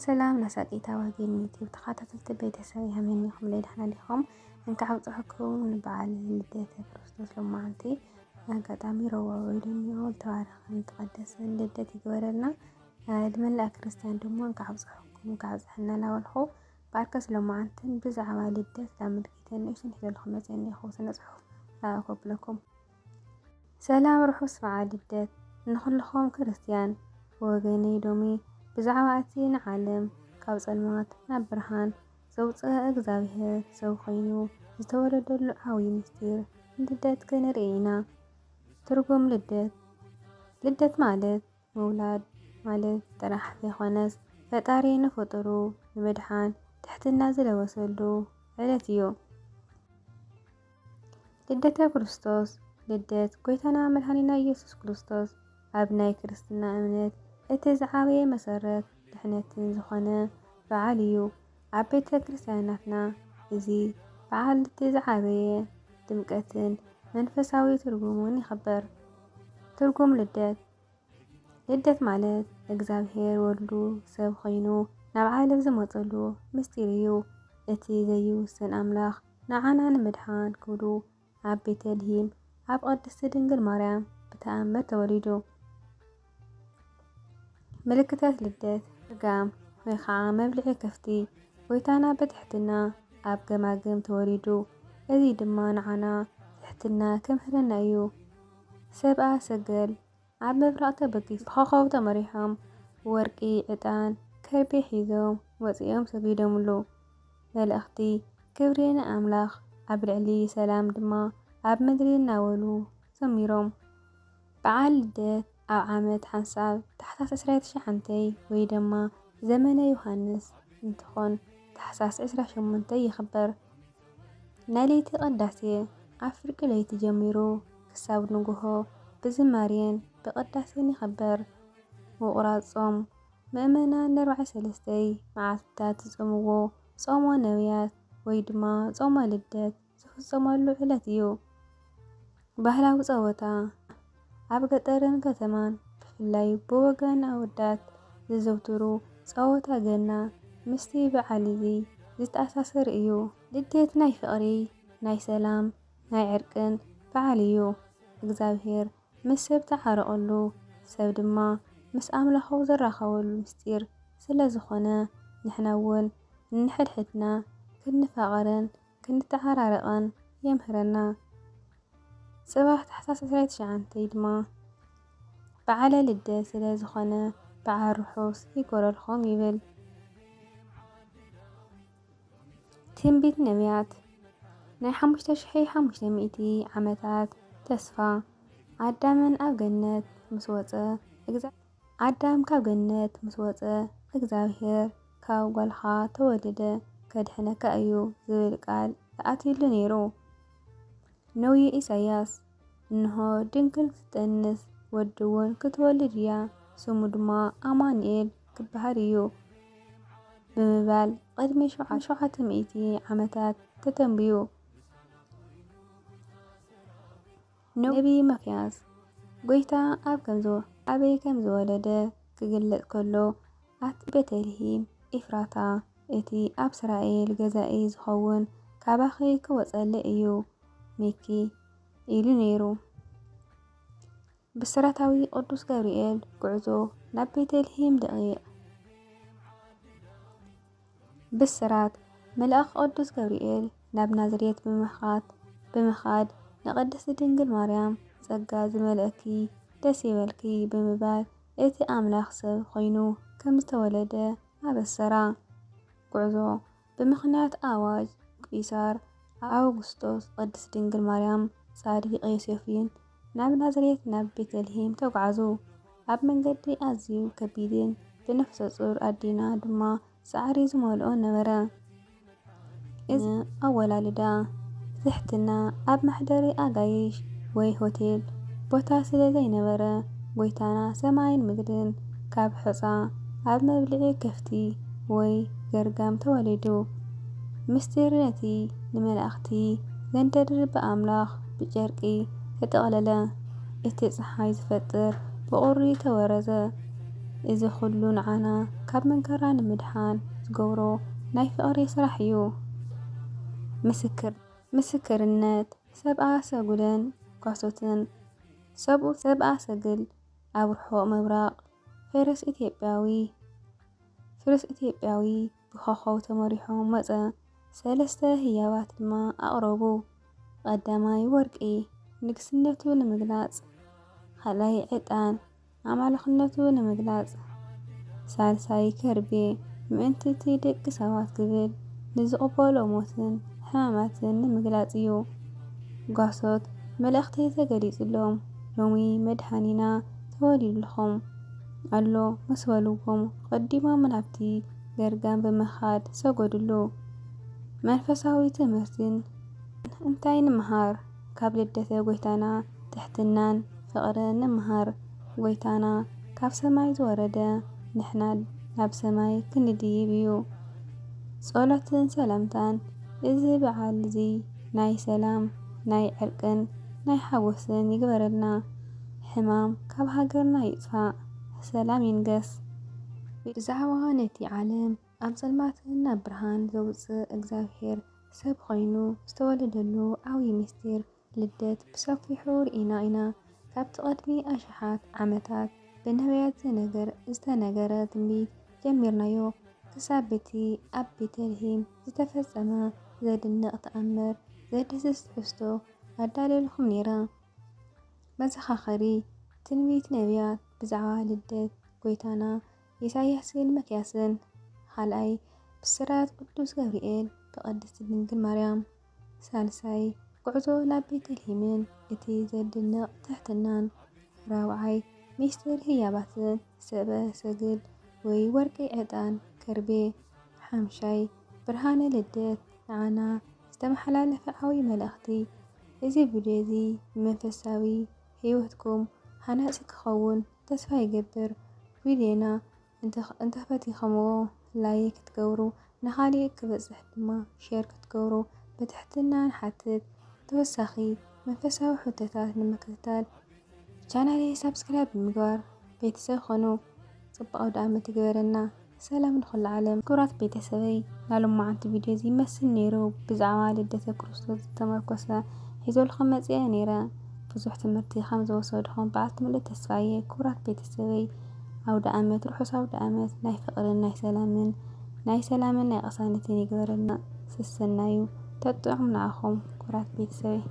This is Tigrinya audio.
ሰላም ናሳቂታ ወገን ዩቲዩብ ተኸታተልቲ ቤተሰብ፣ ከመይ እኒኹም? ለይ ደሕና ዲኹም? እንካዕ ኣብፅሐኩም ንበዓል ልደተ ክርስቶስ ሎማዓንቲ። ኣጋጣሚ ረቡዕ ውዒሉ እኒኦ። ዝተባረኸን ዝተቐደሰን ልደት ይግበረልና። እ፣ ንመላእ ክርስቲያን ድማ እንካዕ ኣብፅሐኩም፣ እንካዕ ኣብፅሐና እናበልኹ፣ ብኣርከስ ሎማዓንትን ብዛዕባ ልደት ላምልኪተን ንእሽተን ሒዘልኩም መፅአ እኒኹ ስነ ፅሑፍ ላኣኮብለኩም። ሰላም ርሑስ በዓል ልደት ንኹልኹም ክርስትያን ወገነይ ዶሚ። ብዛዕባ እቲ ንዓለም ካብ ጸልማት ናብ ብርሃን ዘውጽአ እግዚኣብሔር ሰብ ኮይኑ ዝተወለደሉ ዓብዪ ምስጢር ልደት ክንርኢ ኢና። ትርጉም ልደት። ልደት ማለት ምውላድ ማለት ጥራሕ ዘይኮነስ ፈጣሪ ንፍጡሩ ንምድሓን ትሕትና ዝለበሰሉ ዕለት እዩ። ልደተ ክርስቶስ። ልደት ጎይታና መድሓኒና ኢየሱስ ክርስቶስ ኣብ ናይ ክርስትና እምነት እቲ ዝዓበየ መሰረት ድሕነትን ዝኾነ በዓል እዩ። ኣብ ቤተ ክርስቲያናትና እዚ በዓል እቲ ዝዓበየ ድምቀትን መንፈሳዊ ትርጉሙን ይኽበር። ትርጉም ልደት። ልደት ማለት እግዚኣብሔር ወልዱ ሰብ ኮይኑ ናብ ዓለም ዝመጸሉ ምስጢር እዩ። እቲ ዘይውሰን ኣምላኽ ንዓና ንምድሓን ክብሉ ኣብ ቤተልሔም ኣብ ቅድስቲ ድንግል ማርያም ብተኣምር ተወሊዱ። ምልክታት ልደት። ስጋም ወይ ከዓ መብልዒ ከፍቲ። ጎይታና ብትሕትና ኣብ ገማግም ተወሊዱ። እዚ ድማ ንዓና ትሕትና ከምህረና እዩ። ሰብኣ ሰገል ኣብ ምብራቕ ተበጊሱ ብኾኸብ ተመሪሖም ወርቂ፣ ዕጣን፣ ከርቤ ሒዞም ወፂኦም ሰጊዶምሉ። መልእኽቲ። ክብሪ ንኣምላኽ ኣብ ልዕሊ ሰላም ድማ ኣብ ምድሪ እናበሉ ዘሚሮም። በዓል ልደት ኣብ ዓመት ሓንሳብ ታሕሳስ ዕስራ ትሽዓተ ወይ ድማ ዘመነ ዮሃንስ እንትኾን ታሕሳስ ዕስራ ሸሞንተ ይኽበር። ናይ ለይቲ ቅዳሴ ኣብ ፍርቂ ለይቲ ጀሚሩ ክሳብ ንግሆ ብዝማሬን ብቅዳሴን ይኽበር። ምቁራፅ ጾም። ምእመናን ንኣርባዓ ሰለስተ መዓልትታት ዝጾምዎ ጾመ ነቢያት ወይ ድማ ጾመ ልደት ዝፍጸመሉ ዕለት እዩ። ባህላዊ ጸወታ። ኣብ ገጠርን ከተማን ብፍላይ ብወገን ኣወዳት ዝዘውትሩ ጸወታ ገና ምስቲ በዓል እዚ ዝተኣሳሰር እዩ። ልደት ናይ ፍቕሪ፣ ናይ ሰላም፣ ናይ ዕርቅን በዓል እዩ። እግዚኣብሔር ምስ ሰብ ተዓረቐሉ፣ ሰብ ድማ ምስ ኣምላኹ ዝራኸበሉ ምስጢር ስለ ዝኾነ፣ ንሕና እውን ንሕድሕድና ክንፋቐርን ክንተዓራረቕን የምህረና። ጽባሕ ታሕሳስ ዕስራ ትሽዓተ ድማ በዓለ ልደት ስለ ዝኾነ፣ በዓል ርሑስ ይግበረልኩም ይብል። ትንቢት ነቢያት። ናይ ሓሙሽተ ሽሕ ሓሙሽተ ሚእቲ ዓመታት ተስፋ። ኣዳምን ኣብ ገነት ምስ ወጸ፣ እግዛ-፣ ኣዳም ካብ ገነት ምስ ወጸ፣ እግዚኣብሔር ካብ ጓልኻ ተወልደ ከድሕነካ እዩ ዝብል ቃል ተኣትዩሉ ነይሩ። ነብዩ ኢሳያስ፣ እንሆ ድንግል ክትጠንስ፣ ወዲ እውን ክትወልድ እያ፣ ስሙ ድማ ኣማኑኤል ክበሃል እዩ ብምባል ቅድሚ ሸውዓ-፣ ሸውዓተ ሚእቲ ዓመታት ተተንብዩ። ነቢይ ሚክያስ፣ ጎይታ ኣብ ከም ዝወ-፣ ኣበይ ከም ዝወለደ ክግለጽ ከሎ፣ ኣቲ ቤተልሔም ኤፍራታ፣ እቲ ኣብ እስራኤል ገዛኢ ዝኸውን ካባኺ ክወጸለይ እዩ፣ ሚኪ፣ ኢሉ ነይሩ። ብስራታዊ ቅዱስ ገብርኤል ጉዕዞ ናብ ቤተልሔም ደቂቕ። ብስራት፣ መልኣኽ ቅዱስ ገብርኤል ናብ ናዝሬት ብምኻድ፣ ብምኻድ ንቅድስቲ ድንግል ማርያም፣ "ጸጋ ዝመልአኪ ደስ ይበልኪ" ብምባል እቲ ኣምላኽ ሰብ ኮይኑ ከም ዝተወለደ ኣበሰራ። ጉዕዞ፣ ብምኽንያት ኣዋጅ ቂሳር ኣውጉስጦስ፣ ቅድስቲ ድንግል ማርያም፣ ጻድቕ ዮሴፍን ናብ ናዝሬት ናብ ቤተልሔም ተጓዕዙ። ኣብ መንገዲ ኣዝዩ ከቢድን ብነፍሰ ጹር ኣዴና ድማ ጻዕሪ ዝመልኦ ነበረ። እዚ ኣወላልዳ ትሕትና፣ ኣብ መሕደሪ ኣጋይሽ ወይ ሆቴል ቦታ ስለ ዘይነበረ፣ ጎይታና ሰማይን ምድርን ካብ ሑጻ ኣብ መብልዒ ከፍቲ ወይ ገርጋም ተወሊዱ። ምስጢር ነቲ ንመላእኽቲ ዘንደድር ብኣምላኽ ብጨርቂ ተጠቕለለ። እቲ ጸሓይ ዝፈጥር ብቑሪ ተወረዘ። እዚ ኹሉ ንዓና ካብ መንከራ ንምድሓን ዝገብሮ ናይ ፍቕሪ ስራሕ እዩ። ምስክር ምስክርነት ሰብኣ ሰጉልን ጓሶትን ሰብኡ ሰብኣ ሰግል ኣብ ርሑቕ ምብራቕ ፈረስ ኢትዮጵያዊ ፈረስ ኢትዮጵያዊ ብኾኾብ ተመሪሖም መጸ። ሰለስተ ህያባት ድማ ኣቕረቡ። ቀዳማይ ወርቂ ንግስነቱ ንምግላጽ፣ ካልኣይ ዕጣን ኣማልኽነቱ ንምግላጽ፣ ሳልሳይ ከርቤ ምእንቲ እቲ ደቂ ሰባት ክብል ንዝቕበሎ ሞትን ሕማማትን ንምግላጽ እዩ። ጓሶት መልእኽተይ ተገሊጹሎም፣ ሎሚ መድሓኒና ተወሊዱልኹም ኣሎ ምስ በልዎም፣ ቀዲሞም ናብቲ ገርጋም ብምኻድ ሰገዱሉ። መንፈሳዊ ትምህርትን እንታይ ንምሃር? ካብ ልደተ ጎይታና ትሕትናን ፍቕርን ንምሃር። ጎይታና ካብ ሰማይ ዝወረደ ንሕና ናብ ሰማይ ክንድይብ እዩ። ጸሎትን ሰላምታን እዚ በዓል እዚ ናይ ሰላም፣ ናይ ዕርቅን ናይ ሓጎስን ይግበረልና። ሕማም ካብ ሃገርና ይጥፋእ፣ ሰላም ይንገስ። ብዛዕባ ነቲ ዓለም ኣብ ጸልማትን ናብ ብርሃን ዘውጽእ እግዚኣብሔር ሰብ ኮይኑ ዝተወለደሉ ዓብዪ ምስጢር ልደት ብሰፊሑ ርኢና ኢና። ካብቲ ቅድሚ ኣሽሓት ዓመታት ብነቢያት ዝነገር ዝተነገረ ትንቢት ጀሚርናዮ ክሳብ እቲ ኣብ ቤተልሔም ዝተፈጸመ ዘድንቕ ተኣምር ዘድህስስ ትሕዝቶ ኣዳልየልኩም ነይረ። መዘኻኸሪ ትንቢት ነቢያት ብዛዕባ ልደት ጎይታና ኢሳይያስን መክያስን። ካልኣይ ብስራት ቅዱስ ገብርኤል ብቅድስቲ ድንግል ማርያም። ሳልሳይ ጉዕዞ ናብ ቤተልሔምን እቲ ዘድንቕ ትሕትናን። ራብዓይ ሚስጥር ህያባትን ሰብአ ሰግል ወይ ወርቂ ዕጣን ከርቤ። ሓምሻይ ብርሃነ ልደት ንዓና ዝተመሓላለፈ ዓብዪ መልእኽቲ። እዚ ቪድዮ እዚ ንመንፈሳዊ ህይወትኩም ሃናጺ ክኸውን ተስፋ ይገብር። ቪድዮና እንተ- እንተፈቲኹምዎ ላይክ ክትገብሩ፣ ንኻሊእ ክበጽሕ ድማ ሼር ክትገብሩ ብትሕትና ንሓትት። ተወሳኺ መንፈሳዊ ሕቶታት ንምክትታል ቻናለይ ሳብስክራይብ ብምግባር ቤተሰብ ኾኑ። ጽቡቕ ኣውደ ዓመት ይግበረና። ሰላም ንኹሉ ዓለም። ክቡራት ቤተሰበይ፣ ናይ ሎማዓንቲ ቪድዮ እዚ ይመስል ነይሩ። ብዛዕባ ልደተ ክርስቶስ ዝተመርኮሰ ሒዘልኩም መጺአ ነይረ። ብዙሕ ትምህርቲ ከም ዝወሰድኹም በዓልቲ ምሉእ ተስፋ እየ። ክቡራት ቤተሰበይ፣ ኣውደ ዓመት፣ ርሑስ ኣውደ ዓመት ናይ ፍቕርን ናይ ሰላምን፣ ናይ ሰላምን ናይ ቅሳነትን ይግበረልና። ስሰናዩ ተጥዑም ንዓኹም ክቡራት ቤተሰበይ።